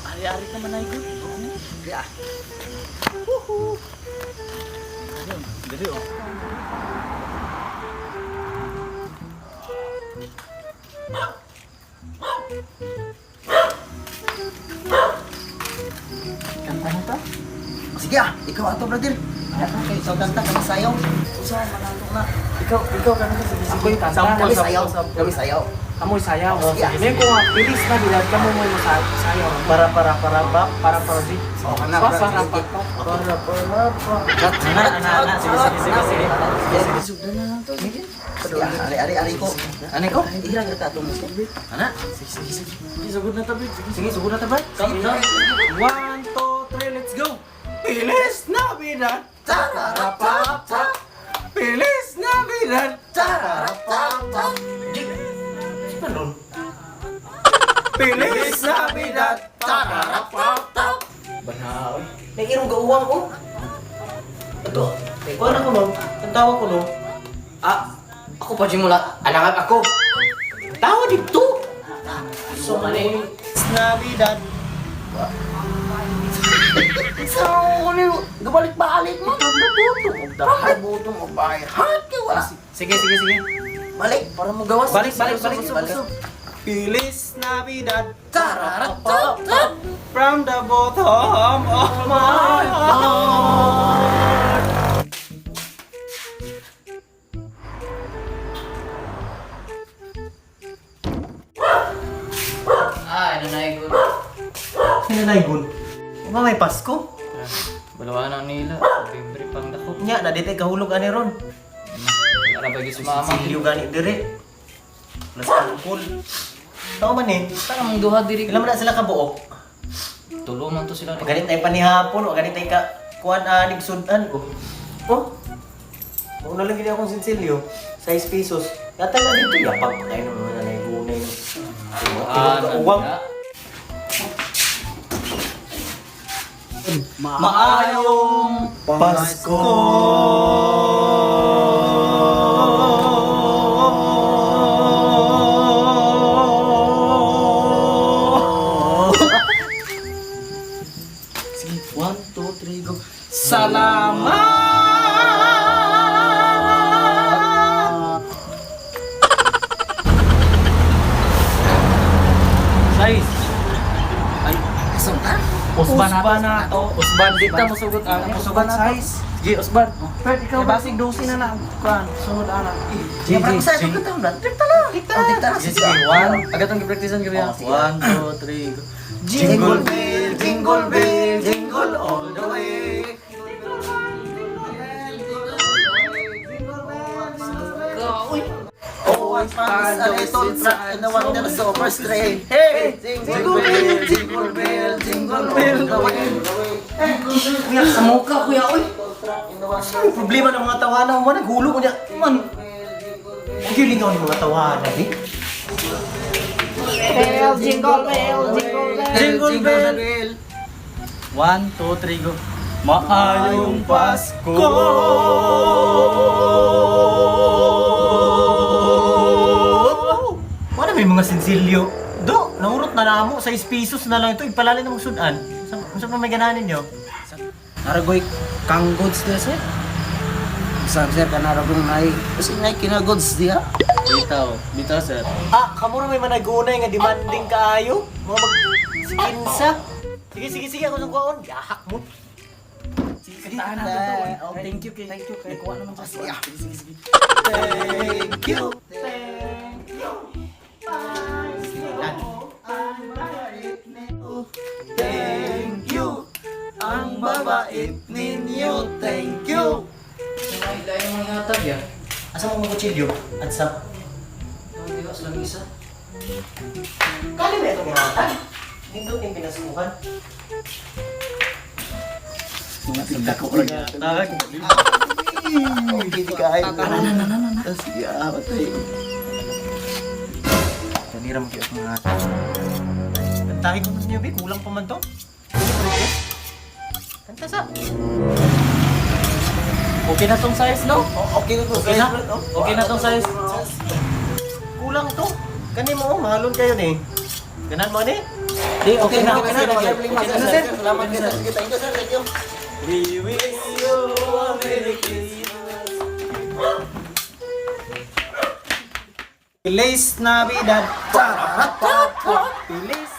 Ari-ari ka man ay good. Ya. Dali oh. Kanta na to. Sige ah, ikaw ato brother. Okay, so kanta kami sayaw. Usa man ato na. Ikaw kami kasi sige. Ako'y kanta. Sample, Kami sayaw, sample, kami sayaw. Amoy sayaw. Sige, ah. Sige. May ko nga, bilis na bilad ka mo mo sayaw. Para para para pa. Para para di. Oh, kana, Pa, brother. para pa pa. Para para pa. Ana ana ana sige sige sige sige. Sige, sugdan na lang to. Sige. Sige, ah, ari ari ari ko. Ano ko? Ira kita ato mo. Ana. Sige, sige, sige. Sige, sugod na tabi. Sige, sugod na tabi. One, two, three, let's go! Bilis na bilad! Tararapapa. Bilis na bilad! Tararapapa. Ano? Bilis na bilad! Tararapapa. Banaw. Nagirong gauwang oh. Ito. Kuha na ko no. Ang tawa ko no. Ah, ako pa mula. Alangan ako. Tawa dito. So, mali. Na bilad! So, ano, gabalik-balik mo. Bakit butong o bahay? Hati, wala. Sige sige sige. Balik, para mo gawas. Balik balik balik. Balik. Bilis na bilad! Tararapapa. From the bottom of my heart! Ah, nanay ko. Nanaygon. Nga may Pasko. Balawa na nila. Bibre pang dako. Nya na dito kahulog ani ron. Wala ba gis mama? Silyo gani dire. Las alcohol. Tao man eh. Tara mong duha diri. Ilan man na sila kabuok? Tulo man to sila. Pag ganit tayo panihapon, o ganit tayo ka kuan anig sudan. Oh. Oh. Huwag na lang gini akong sinsilyo. 6 pesos. Yata na dito yapak tayo ng mga nanay-gunay. Ah, Uwang. Maayong Pasko! Sige, 1, 2, 3, go. Salamat! Size. Ay, Kasama? usban na. Usban na to. Usban di ta mosugot ang Usban size. Sige, usban. Fred, ikaw basig 12 na na. Kuan, sunod ana. G, G, Sa G. ito ka taon. Dikta lang. Dikta lang. Dikta lang. Sige, sige. One. Agad ang gipraktisan gabi. Oh, sige. 1, 2, 3, go. Jingle bell, jingle bell, jingle all the way. Oh, I found a little truck and the one that so first train. Hey! Jingle bell, jingle bell, jingle all the way. Kuya, Sa mukha, kuya, oy. Ano problema ng mga tawana mo? Naghulo ko niya. Man, ang gilingaw ng mga tawana, eh. Bell, jingle bell, jingle bell. Jingle bell. 1, 2, 3, go. Maayong Pasko! Wala may mga sinsilyo. Do, nahurot na namo. 6 pesos na lang ito. Ipalali na magsudan. Sa pa may ganahan ninyo? Naragoy kang goods niya sir. Sir, sir, kanaragong nay. Kasi nga kinagods diha. Bitaw, bitaw sir. Ah, kamo ra may managunay nga demanding kaayo. Mga mag sikinsa. Sige, sige, sige. Ako nang kuwaon. Yahak mo. Sige, kantahan natin to. Oh, Thank you kay. Thank you kay. Kuha naman sa Sige. Sige, sige. Thank you. Thank you. Ang babait ninyo. Thank you. Ay, lain mo hatag ya. Asa mo mga kutsilyo? At sa... Di ba sa lamisa? Kali ba itong hatag? Nindot yung pinasukan. Okay, di kayo. Sige, ah, patay. Kanira mo kaya mga Kantahin ko ninyo, Bi. Kulang pa man to. Kanta sa. Okay na tong size, no? Okay na to, Okay na? size, bro. Okay na tong size. Kulang to. Kani mo, oh, mahalon kayo ni. Ganan mo ni? Di, okay na. Okay na, Okay na, okay na, okay na, sir. sir. Salamat, sir. Sige, thank you, sir. Thank you. We wish you a Merry Christmas. Feliz Navidad. Feliz